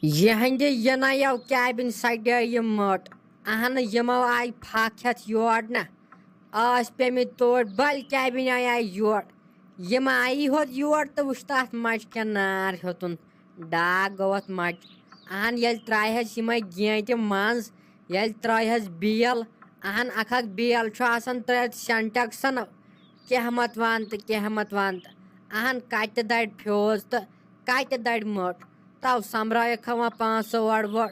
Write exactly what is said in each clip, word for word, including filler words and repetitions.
یِہنٛدِ یِنَیو کیبِن سَڈے یہِ مٔٹ۔ اہنہٕ، یِمو آیہِ پھکھ ہٮ۪تھ یور نہ۔ ٲسۍ پیٚمٕتۍ توڑ، بلۍ کیبِن آیہِ یور۔ یِم آیی ہوت یور تہٕ وٕچھ تَتھ مَچہِ کٮ۪ن نار ہیوٚتُن۔ ڈاکھ گوٚو اَتھ مَچہِ۔ اہن، ییٚلہِ ترٛایہَس یِمَے گینٛٹہِ منٛز، ییٚلہِ ترٛٲیہَس بیل، اہن، اَکھ اَکھ بیل چھُ آسان ترٛٲیِتھ سینٹیکسَن۔ کیٛاہ مت وَن تہٕ کیٛاہ مت وَن تہٕ۔ اہن، کَتہِ دَرِ فیوز تہٕ کَتہِ دَرِ مٔٹ۔ تو سۄمبرٲیِکھ وۄنۍ پانٛژھ ٲٹھ وٲر۔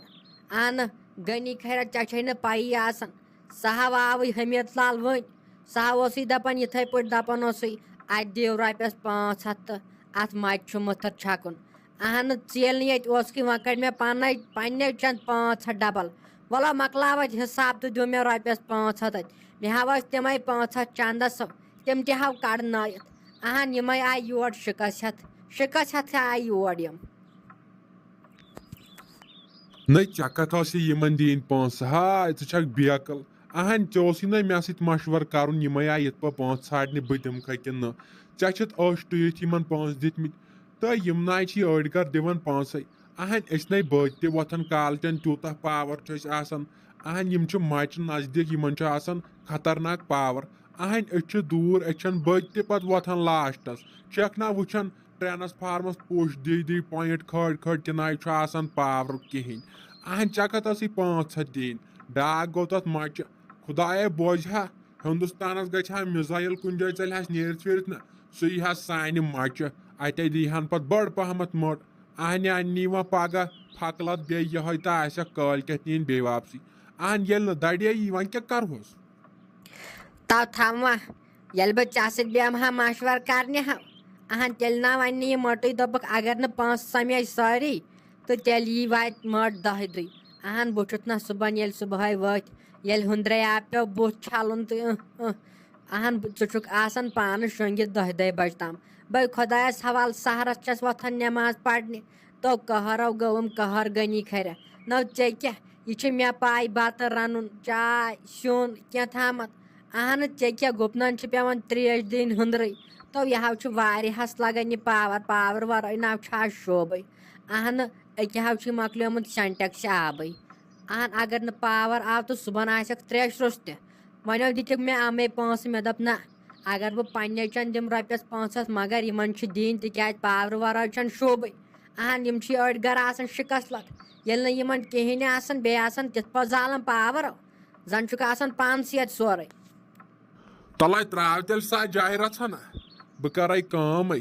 اَنہٕ، غنی خیرت، ژےٚ چھے نہٕ پَیی آسان۔ سُہ ہا آوٕے حمید لال وٕنۍ۔ سُہ ہا اوسُے دَپان یِتھَے پٲٹھۍ، دَپان اوسُے، اَتہِ دِیِو رۄپیَس پانٛژھ ہَتھ تہٕ اَتھ مَچہِ چھُ مٕتھٕر چھَکُن۔ اَہَنہٕ، ژیل نہٕ ییٚتہِ اوسکھٕے، وۄنۍ کَڑِ مےٚ پَنَے، پنٛنیو چَند پانٛژھ ہَتھ ڈَبَل۔ وَلہٕ مۄکلاو اَتہِ حِساب تہٕ دِیِو مےٚ رۄپیَس پانٛژھ ہَتھ اَتہِ۔ مےٚ ہاو ٲسۍ تِمَے پانٛژھ ہَتھ چَندَس، تِم تہِ ہاو کَڑنٲیِتھ۔ اَہَن، یِمَے آیہِ یور شِکَس ہٮ۪تھ، شِکَس ہٮ۪تھ آیہِ یور یِم۔ نٔے، ژےٚ کتھ ٲسٕے یِمن دِنۍ پونٛسہٕ؟ ہاے، ژٕ چھکھ بیقل۔ اہن، ژےٚ اوسُے نہ مےٚ سۭتۍ مشورٕ کرُن، یِمے آیہِ یِتھ پٲٹھۍ پونٛسہٕ ژھانڈنہِ، بہٕ دِمہٕ کھا کِنہٕ نہٕ؟ ژےٚ چھِتھ أچھ ٹُوِتھ یِمن پونٛسہٕ دِتمٕتۍ، تہٕ یِم نہ چھِ أڑۍ گرٕ دِوان پونٛسے۔ اہن، أسۍ نَے بٔتۍ تہِ وۄتھان کالہٕ چٮ۪ن، تیوٗتاہ پاور چھُ اَسہِ آسان۔ اہن، یِم چھِ مچہِ نزدیٖک، یِمن چھُ آسان خطرناک پاور۔ اہن، أسۍ چھِ دوٗر، أسۍ چھِنہٕ بٔتۍ تہِ پتہٕ وۄتھان لاسٹس۔ چھِکھ نہ وٕچھان، ٹرانسفارمس پوش دی دی پوینٹ کھٲڑۍ کھٲڑۍ، تِنہٕ آیہِ چھُ آسان پاور کِہینۍ۔ اہن، ژےٚ کتھ ٲسٕے پانٛژھ ہتھ دِنۍ؟ ڈاکھ گوٚو تتھ مچہِ۔ خدایا بوزِ ہا، ہندوستانس گژھِ ہا میزایل کُنہِ جایہِ ژلہِ ہس نیرِتھ ویرِتھ نہ، سُہ یی ہا سانہِ مچہِ۔ اتے دی ہن پتہٕ بٔڑ پہمتھ مٔٹ۔ اہنہِ، اننی وۄنۍ پگاہ پھکلت بیٚیہِ یِہوٚے تہٕ آسٮ۪کھ کٲلۍ کٮ۪تھ نِنۍ بیٚیہِ واپسٕے۔ اہن، ییٚلہِ نہٕ دڑے یی، وۄنۍ کیٛاہ کرہوس؟ تو تھاو وۄنۍ، ییٚلہِ بہٕ ژےٚ سۭتۍ بیٚہمہٕ ہا مشورٕ کرنہِ ہا، اہن، تیٚلہِ نا وَنہِ نہٕ یہِ مٔٹٕے، دوٚپُکھ، اگر نہٕ پونٛسہٕ سَمیج سٲری، تہٕ تیٚلہِ یی واتہِ مٔٹ دَہہِ دُے۔ اہن، بہٕ چھُس نہ صُبحن، ییٚلہِ صُبحٲے ؤتھۍ، ییٚلہِ ہُنٛدرے آو پیوٚو بُتھ چھَلُن تہٕ، اۭں، اۭں، اہن، بہٕ، ژٕ چھُکھ آسان پانہٕ شۄنٛگِتھ دَہہِ دَہہِ بجہِ تام۔ بے خۄدایَس حوالہٕ سحرَس چھَس وۄتھان نٮ۪ماز پَرنہِ، تو قہرو گوٚوُم قہر غنی کھرِ۔ نو ژےٚ کیٛاہ؟ یہِ چھِ مےٚ پاے بَتہٕ رَنُن، چاے، سیُن، کینٛہہ تامَتھ۔ اہنہٕ، ژےٚ کیٛاہ گُپنَن چھِ پٮ۪وان ترٛیش دِنۍ ہُنٛدرٕے؟ تو یہِ ہاو چھُ واریاہَس لَگان یہِ پاوَر، پاوَر وَرٲے نہ چھُ آز شوبٕے۔ اہنہٕ، أکیٛاہ ہاو چھُے مۄکلیومُت سینٹیکس آبٕے۔ اہن، اگر نہٕ پاوَر آو تہٕ صُبحَن آسٮ۪کھ ترٛیش روٚستہِ۔ وۄنۍ دِتِکھ مےٚ اَمے پونٛسہٕ، مےٚ دوٚپ، نہ، اگر بہٕ پنٛنہِ چَنٛدٕ دِمہٕ رۄپیَس پانٛژھ ہَتھ، مگر یِمَن چھِ دِنۍ، تِکیٛازِ پاورٕ وَرٲے چھَنہٕ شوٗبٕے۔ اہن، یِم چھِ أڑۍ گَرٕ آسان شِکَس لَتھ۔ ییٚلہِ نہٕ یِمَن کِہیٖنۍ آسان، بیٚیہِ آسان تِتھ پٲٹھۍ زالان پاوَر، زَن چھُکھ آسان پانسٕے اَتہِ سورُے۔ تَلَے ترٛاو تیٚلہِ سا جایہِ رَژھا نہ۔ بہٕ کَرَے کٲمٕے،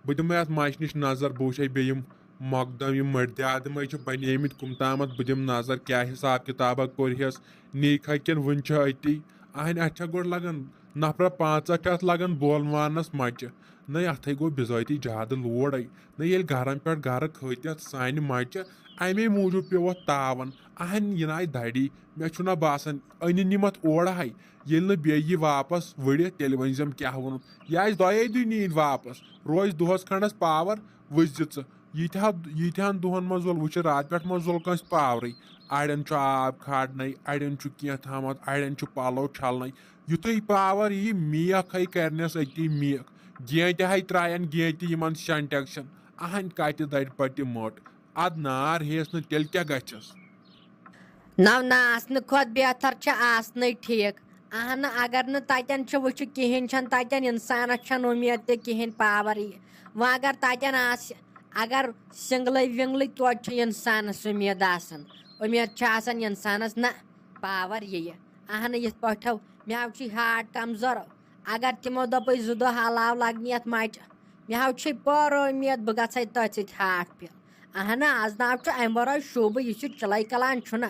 بہٕ دِمَے اَتھ مَچہِ نِش نظر، بہٕ وٕچھَے بیٚیہِ یِم مۄقدم، یِم مٔردِ آدمٕے چھِ بَنیمٕتۍ کُم تامَتھ، بہٕ دِمہٕ نظر کیٛاہ حِساب کِتابہ کوٚرہَس، نیٖکھا کِنہٕ وٕنہِ چھِ أتی۔ اہنہِ، اَتھ چھا گۄڈٕ لَگان نفرہ پانٛژاہ چھِ اَتھ لَگان بولوانَس مَچہِ۔ نہ، اَتھَے گوٚو بِذٲتی زیادٕ لوڈَے۔ نہ، ییٚلہِ گَرَن پٮ۪ٹھ گَرٕ کھٔتۍ اَتھ سانہِ مَچہِ، اَمے موٗجوٗب پیوٚو اَتھ تاوَن۔ اہنہِ، یہِ نایہِ دَڑی، مےٚ چھُنہ باسان أنِن یِم اَتھ اورٕ ہَے۔ ییٚلہِ نہٕ بیٚیہِ یہِ واپَس وٕڑِتھ، تیٚلہِ ؤنۍ زٮ۪م کیٛاہ ووٚنُتھ۔ یہِ آسہِ دۄیے دُے نیٖرِتھ واپَس، روزِ دۄہَس کھنٛڈَس پاوَر، وٕچھ زِ ژٕ۔ ییٖتہَن، ییٖتہَن دۄہَن منٛز وَل وٕچھِ راتہٕ پٮ۪ٹھ منٛز زول کٲنٛسہِ پاورٕے۔ اَڑٮ۪ن چھُ آب کھارنَے، اَڑٮ۪ن چھُ کینٛہہ تھامَتھ، اَڑٮ۪ن چھُ پَلو چھَلنَے۔ یُتھُے پاوَر یی، میٖکھ ہے کَرنَس أتی میٖکھ۔ گینٛٹہِ ہے ترٛایَن گینٛٹہِ یِمَن سینٹیکسَن۔ اَہَن کَتہِ دَرِ پَتہٕ یہِ مٔٹ؟ اَدٕ نار ہیٚیَس نہٕ، تیٚلہِ کیٛاہ گژھٮ۪س؟ نو نہ آسنہٕ کھۄتہٕ بہتر چھِ آسنٕے ٹھیٖک۔ اہنہٕ، اگر نہٕ تتٮ۪ن چھُ وٕچھُ کِہیٖنۍ چھَنہٕ تتٮ۪ن، انسانس چھَنہٕ اُمید تہِ کِہیٖنۍ پاور یی۔ وۄنۍ اگر تتٮ۪ن آسہِ، اگر سِنگلٕے وِنگلٕے، توتہِ چھُ انسانس اُمید آسان۔ اُمید چھِ آسان انسانس، نہ، پاور یِیہِ۔ اہنہٕ، یِتھ پٲٹھۍ مےٚ چھُ ہارٹ کمزور۔ اگر تِمو دوٚپُے زٕ دۄہ علاوٕ لگنہِ یتھ مچہِ، مےٚ چھُے پوٗرٕ اُمید بہٕ گژھے تٔتھۍ سۭتۍ ہارٹ فیل۔ اہنہٕ، از ناو چھُ امہِ ورٲے شوٗبہٕ، یُس یہِ چِلَے کلان چھُنہ،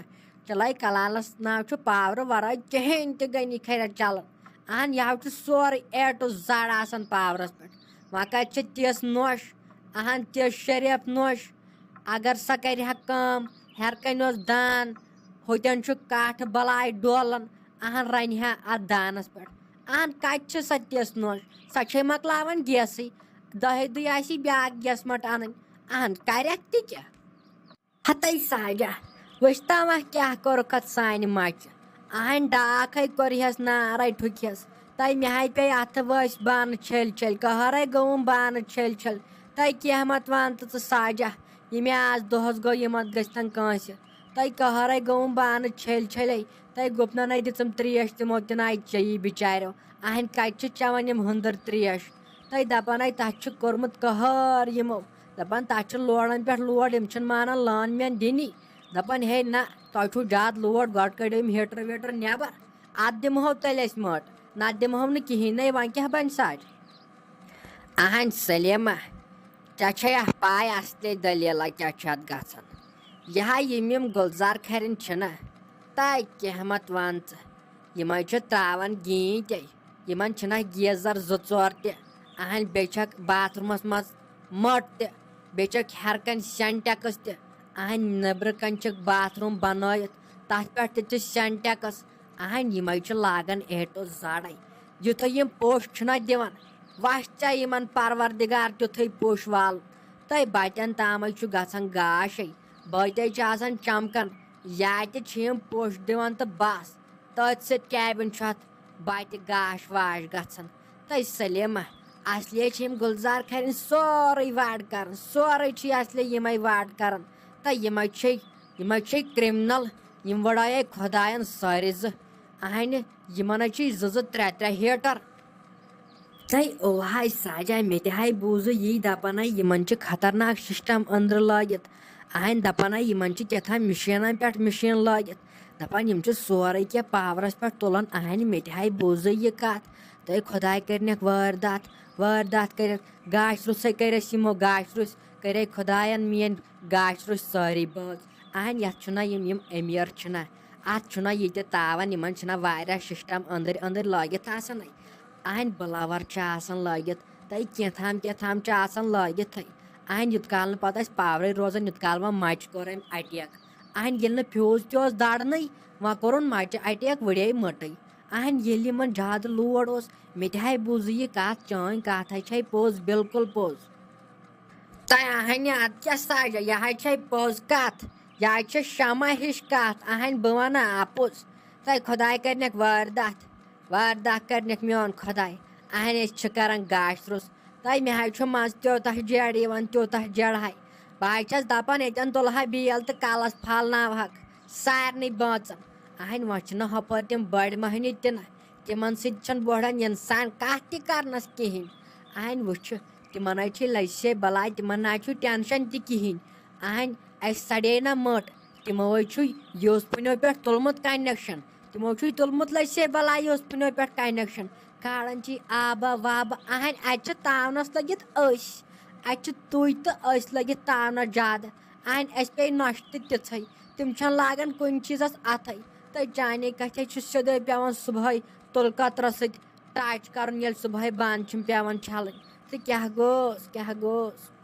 چِلَے کلانس ناو چھُ پاورٕ ورٲے کِہیٖنۍ تہِ غنی خیرت چلان۔ اہن، یہِ حظ چھُ سورُے A to Z آسان پاورس پٮ۪ٹھ۔ وۄنۍ کتہِ چھِ تِژھ نوٚش؟ اہن، تِژھ شریف نوٚش۔ اگر سۄ کرِ ہا کٲم، ہیرٕ کنہِ اوس دان، ہوٚتٮ۪ن چھُ کاٹھٕ بلاے ڈولان، اہن، رنہِ ہا اتھ دانس پٮ۪ٹھ۔ اہن، کتہِ چھِ سۄ تِژھ نوٚش؟ سۄ چھے مۄکلاوان گیسٕے۔ دۄہے دُے آسی بیٛاکھ گیس مٹ انٕنۍ۔ اہن، کرٮ۪کھ تہِ کیٛاہ؟ ہتے ساجہ، وٕچھتاوا کیٛاہ کوٚرُکھ اتھ سانہِ مچہِ؟ اہن، ڈاکھے کوٚرہس نارے ٹھُکہس۔ تَے مےٚ ہاے پیٚیہِ اتھٕ وٲسۍ بانہٕ چھٔلۍ چھٔلۍ، قہرے گوٚوُم بانہٕ چھٔلۍ چھٔلۍ۔ تَے کینٛہہ مت وَن تہٕ ژٕ ساجہ، ییٚمہِ آز دۄہَس گوٚو یِمَن گٔژھتَن کٲنٛسہِ۔ تۄہہِ قہرَے گوٚوُم بانہٕ چھٔلۍ چھٔلۍ، تۄہہِ گُپنَنَے دِژٕم ترٛیش، تِمو تہِ نَے چیٚیی بِچاریو۔ اَہَنٛدِ کَتہِ چھِ چٮ۪وان یِم ہُنٛدٕر ترٛیش؟ تۄہہِ دَپان ہے تَتھ چھُ کوٚرمُت قہر یِمو، دَپان تَتھ چھُ لوڑَن پٮ۪ٹھ لوڑ، یِم چھِنہٕ مانان لٲن مین دِنی۔ دَپان ہے نہ، تۄہہِ چھُو زیادٕ لوڑ، گۄڈٕ کٔڑِو یِم ہیٖٹر ویٖٹر نٮ۪بر، اَتھ دِمہو تیٚلہِ أسۍ مٔٹ، نَتہٕ دِمہو نہٕ کِہیٖنۍ۔ نَے وۄنۍ کیٛاہ بَنہِ سَر؟ اہن سلیمہ، ژےٚ چھے اَتھ پاے اصلی دٔلیٖلہ کیٛاہ چھِ اَتھ گژھان؟ یہِ ہا یِم یِم گُلزار کھرِنۍ چھِنہ، تَے کینٛہہ مت وَن ژٕ۔ یِمَے چھِ ترٛاوان گیٖنۍ تہِ، یِمَن چھِنہ گیٖزر زٕ ژور تہِ۔ اہن بیٚیہِ چھَکھ باتھ روٗمَس منٛز مٔٹ تہِ، بیٚیہِ چھَکھ ہیٚرٕ کَنۍ سینٹیکٕس تہِ۔ اہن نیٚبرٕ کَنۍ چھِکھ باتھ روٗم بَنٲیِتھ، تَتھ پٮ۪ٹھ تہِ چھِ سینٹیکٕس۔ اہن یِمَے چھِ لاگان اے ٹو زَڈَے۔ یُتھُے یِم پوٚش چھِنہ دِوان، وَس ژےٚ یِمَن پروردگار تیُتھُے پوٚش والُن۔ تہٕ بَچَن تامَے چھُ گژھان گاشَے۔ بٲتے چھِ آسان چَمکان، یا تہِ چھِ یِم پوٚش دِوان تہٕ بَس۔ تٔتھۍ سۭتۍ کیٛاہ بَنہِ چھُ اَتھ بَتہِ گاش واش گژھان۔ تہٕ سلیمہ، اصلی چھِ یِم گُلزار کھرِنۍ سورُے وَڈ کَران، سورُے چھِ اصلی یِمَے وَڈ کَران۔ تہٕ یِمَے چھِ، یِمَے چھِ کرٛمنل، یِم وٕڑٲیے خۄدایَن سٲرِزٕ۔ اہنہِ، یِمَن حظ چھِ زٕ زٕ ترٛےٚ ترٛےٚ ہیٖٹر۔ تہٕ اوہاے ساجا، مےٚ تہِ ہاے بوٗزُ یی دَپان ہاے یِمَن چھِ خطرناک سِسٹَم أنٛدرٕ لٲگِتھ۔ اہنہِ دَپان ہاے یِمَن چھِ کیٛاہ تام مِشیٖنَن پٮ۪ٹھ مِشیٖن لٲگِتھ۔ دَپان یِم چھِ سورُے کینٛہہ پاورَس پٮ۪ٹھ تُلان۔ اہنہِ، مےٚ تہِ ہاے بوٗزُ یہِ کَتھ۔ تہٕ خۄداے کٔرِنَکھ وٲردات، وٲردات کٔرِتھ گاش روٚسٕے کٔرِس یِمو، گاش روٚس کَرے خۄدایَن میٛٲنۍ گاش روٚس سٲرٕے بٲژ۔ اہنہِ، یَتھ چھُنہ یِم، یِم أمیٖر چھِنہ، اَتھ چھُنہ یہِ تہِ تاوان، یِمَن چھِنہ واریاہ سِسٹَم أنٛدٕرۍ أنٛدٕرۍ لٲگِتھ آسان۔ اہنہِ بٕلاوَر چھِ آسان لٲگِتھ، تہٕ کینٛہہ تام کینٛہہ تام چھِ آسان لٲگِتھٕے۔ اہنہِ، یُت کال نہٕ پَتہٕ اَسہِ پاورٕے روزان، یُت کال وۄنۍ مَچہِ کوٚر أمۍ اٹیک۔ اہنہِ، ییٚلہِ نہٕ فیوٗز تہِ اوس دَرنٕے، وۄنۍ کوٚرُن مَچہِ اٹیک، وٕڑے مٔٹٕے۔ اہنہِ، ییٚلہِ یِمَن زیادٕ لوڈ اوس، مےٚ تہِ ہاے بوٗزُ یہِ کَتھ، چٲنۍ کَتھ ہاے چھے پوٚز، بالکل پوٚز۔ تہٕ اہنہِ، اَدٕ کیٛاہ سَجا، یہِ ہاے چھے پوٚز کَتھ، یہِ ہاے چھِ شمع ہِش کَتھ۔ اہنہِ، بہٕ وَنہٕ اَپُز، تہٕ خۄداے کَرِنَکھ وٲردَتھ، وٲردَتھ کَرِنَکھ میون خۄداے۔ اہنہِ، أسۍ چھِ کَران گاش روٚس، تہٕ مےٚ ہاے چھُ منٛزٕ تیوٗتاہ جیڑ یِوان، تیوٗتاہ جیڑ ہاے۔ بہٕ ہاے چھَس دَپان ییٚتٮ۪ن تُلہٕ ہا بیل تہٕ کَلَس پھالناوہَکھ سارنٕے بٲژَن۔ اہنہِ، وۄنۍ چھِنہٕ ہُپٲرۍ تِم بٔڑۍ مۄہنی تہِ نہ، تِمَن سۭتۍ چھَنہٕ بوٚڑَن اِنسان کَتھ تہِ کَرنَس کِہیٖنۍ۔ اہنہِ، وٕچھِ، تِمَن حظ چھِ لَژھِ بَلاے، تِمَن نہ حظ چھُ ٹٮ۪نشَن تہِ کِہیٖنۍ۔ اہنہِ، اَسہِ سَڑے نہ مٔٹ، تِمو حظ چھُ یوٗسفٕنیو پٮ۪ٹھ تُلمُت کَنٮ۪کشَن، تِمو چھُے تُلمُت لَژھِ بَلاے یوٗسفٕنیو پٮ۪ٹھ کَنٮ۪کشَن۔ کھالان چھِ آبہٕ وابہٕ۔ اہنہِ، اَتہِ چھِ تاونَس لٔگِتھ أسۍ، اَتہِ چھِ تُہۍ تہٕ أسۍ لٔگِتھ تاونَس زیادٕ۔ اہنہِ، اَسہِ پیٚیہِ نۄشہِ تہِ تِژھٕے، تِم چھَنہٕ لاگان کُنہِ چیٖزَس اَتھٕے۔ تہٕ چانے کَتھِ چھُ سیوٚدُے پٮ۪وان صُبحٲے تُلہٕ کَترَس سۭتۍ ٹچ کَرُن، ییٚلہِ صُبحٲے بانہٕ چھِم پٮ۪وان چھَلٕنۍ۔ تہٕ کیٛاہ گوٚژھ، کیٛاہ گوٚژھ؟